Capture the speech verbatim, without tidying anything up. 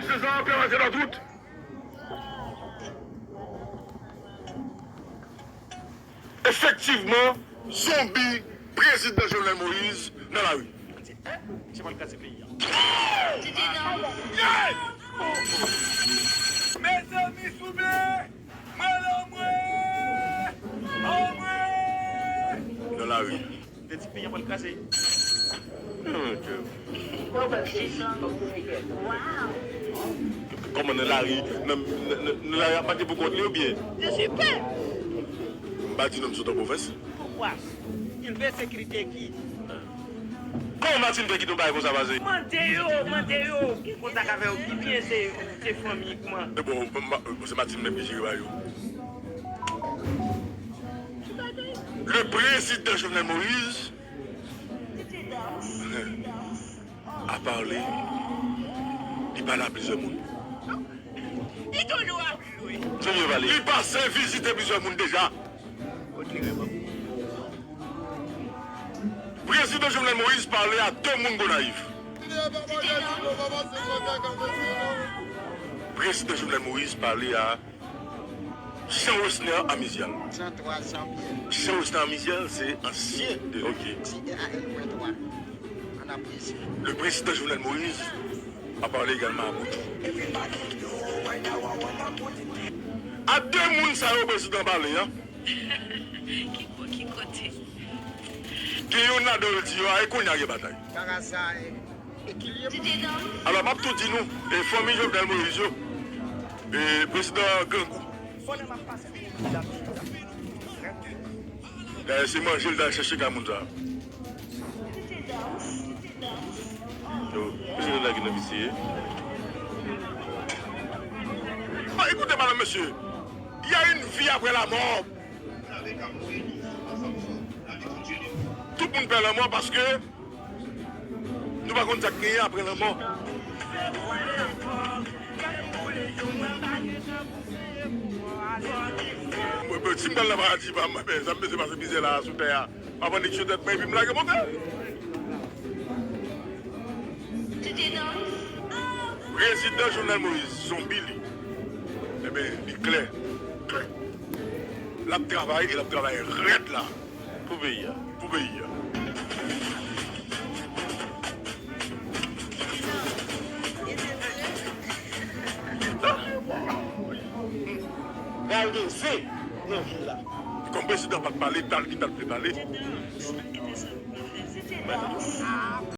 Sezar pèmèt lòt wout. Efektivman, zonbi prezidan Jovenel Moïse nan lari. Mezanmi, souple! Mwen lanmwe! Anmwe! Nan lari. Te di peyi an pral kraze. Kòman nan lari, nan, nan, nan, nan lari ap mache pou kont li oubyen? Se sipè! M pa di non m sot an pwovens. Poukwa? Ensekirite ki? Kòman Martine fè kite yon bagay konsa pase? Mande yo, mande yo. Gen kontak avè yo ki byen se, se fanmi kman. E bon, ma, ma, se Martine menm ki jere bagay yo. Le président Jovenel Moïse a parlé. Li pale a plizyè moun. Li toujou ap jwe. Li pase vizite plizyè moun deja. Prezidan Jovenel Moïse pale a de moun Gonayiv. Prezidan Jovenel Moïse pale a Jean Wesner Amizyal. Jean twa Jean Pierre. Jean Wesner Amizyal, se ansyen de, ok. T A L point twa. An apre se. Le président Jovenel Moïse a parlé également à Boutou. A de moun sa yo prezidan pale a. Ki bò, ki kote? Gen youn ladan yo l di yo, a, e kounye a gen batay. Karaza, e, e Kilyem. Alò, m ap tou di nou, e fanmi Jovenel Moïse yo, e prezidan Grangou. Dayè, se manje l t al chèche kay moun sa. Yo, mesye lage nan visye. Ah, écoutez, madame, monsieur, il y a une vie après la mort. Tout moun pè lanmò paske nou pa konn sa k genyen apre lanmò. Mwen, mwen, si m t al nan paradi pa m, men, sa m bezwen pase mizè la a sou tè a. Avan li tchwe tèt mwen epi m lage monte. Prezidan Jovenel Moïse, zonbi li. Ebyen, li klè. L ap travay e l ap travay rèd la. Pou peyi a. Pou peyi a. Pral gen zen nan vil la. Kòm prezidan pa t pale, tal ki t ap vle pale.